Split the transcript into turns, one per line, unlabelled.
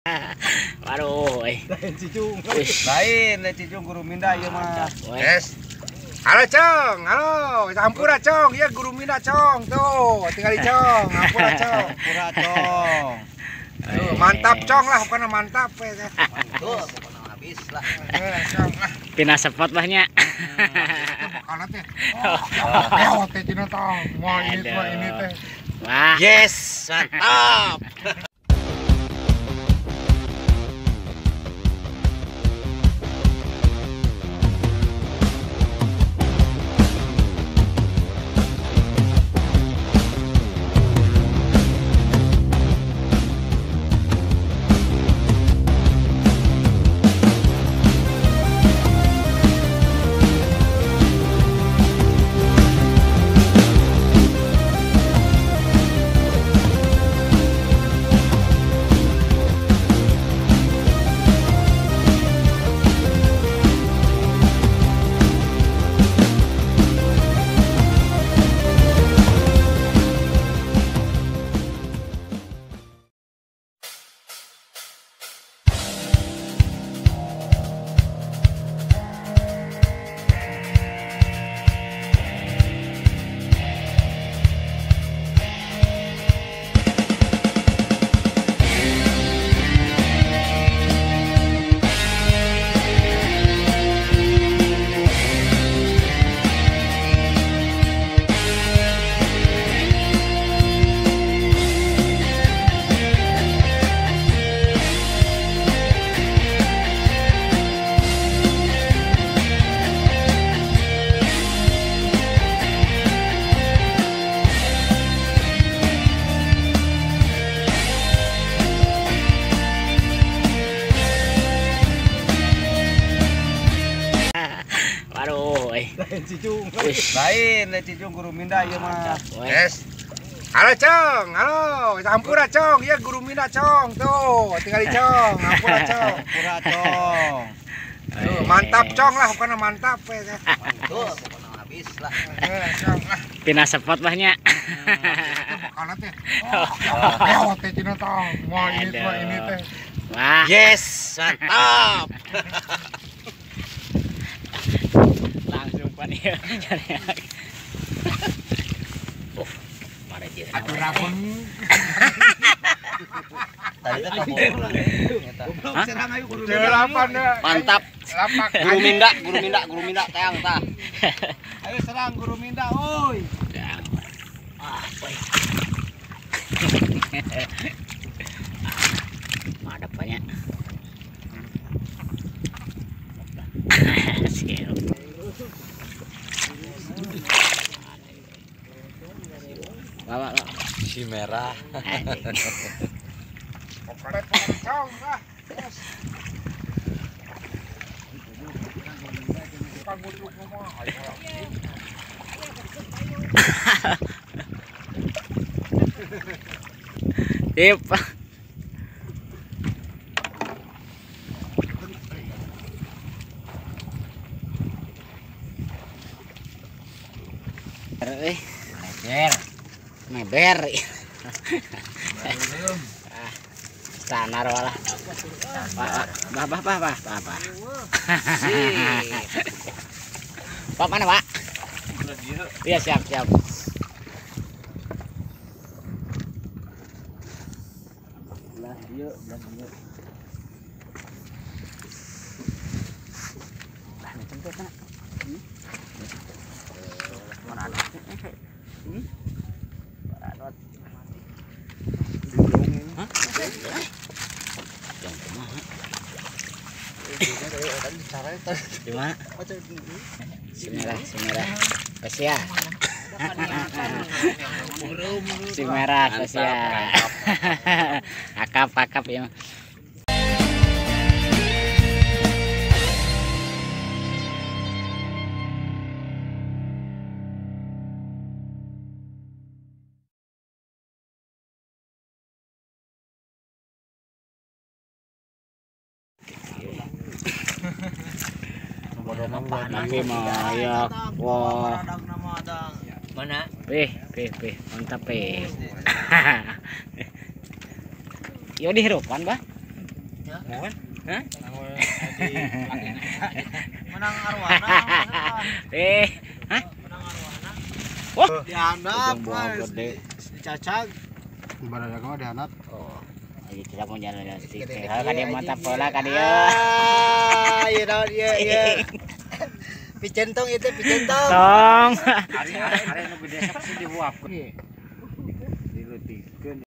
Waduh,
Lain cicung. Lain, lain cicung guru minda ieu mah.
Yes. Halo Cong, halo. Hampura Cong, ya guru minda Cong tuh, tinggal di Cong, hampura Cong.
Hampura Cong.
Tuh, mantap Cong lah, bukan mantap ya.
Mantul, pokoknya habis lah.
Cong lah.
Tina sepot lah nya.
Makanan teh. Oh, teh tina tong. Wah, ini teh, ini teh.
Wah.
Yes, mantap. Lain cicung. Lain, lain cicung guru minda ieu mah.
Yes. Halo Cong, halo. Hampura Cong, ya guru minda Cong tuh, tinggal di Cong, hampura Cong.
Hampura Cong.
Tuh, mantap Cong lah, bukan mantap ya.
Mantul, pokoknya habis lah.
Cong lah.
Tina sepot lah nya.
Makanan teh. Oh, teh tina tong. Wah, ini teh, ini teh.
Wah.
Yes, mantap.
Langsung pan ya. Oh, marah dia.
Aduh rabeng.
Tadi teh kabur. Serang ayo guru. Mantap. Guru minda, guru minda, guru minda teang tah. Ayo serang guru minda, oi.
Ah, oi. Madep banyak. Siap. Bawa, bawa.
Si merah.
Sip.
Meber.
Meber. Standar walah. Bah bah bah bah bah bah. Pak mana, Pak? Iya, siap, siap.
Belah dieu, belah dieu.
Lah macam teh kana. Mana ada? Baradot. Hah? Yang kumaha? Di mana? Si merah, si merah. Spesial. Si merah spesial. Akap, akap ya. Tapi mah ya, wah.
Mana?
Pih, pih, pih, mantap pih. Yo dihirupan, Bah. Mohon. Hah?
Menang arwana.
Hah?
Menang arwana.
Wah,
dihandap gede. Dicacag.
Ibadah mah dihandap.
Oh. Lagi tidak mau jalan sih. Ka dieu mantap pola ka dieu.
Ieu naon ieu ieu. Picentong ieu teh picentong.
Tong.
Ari nu gede sok dihuapkeun. Dileutikeun.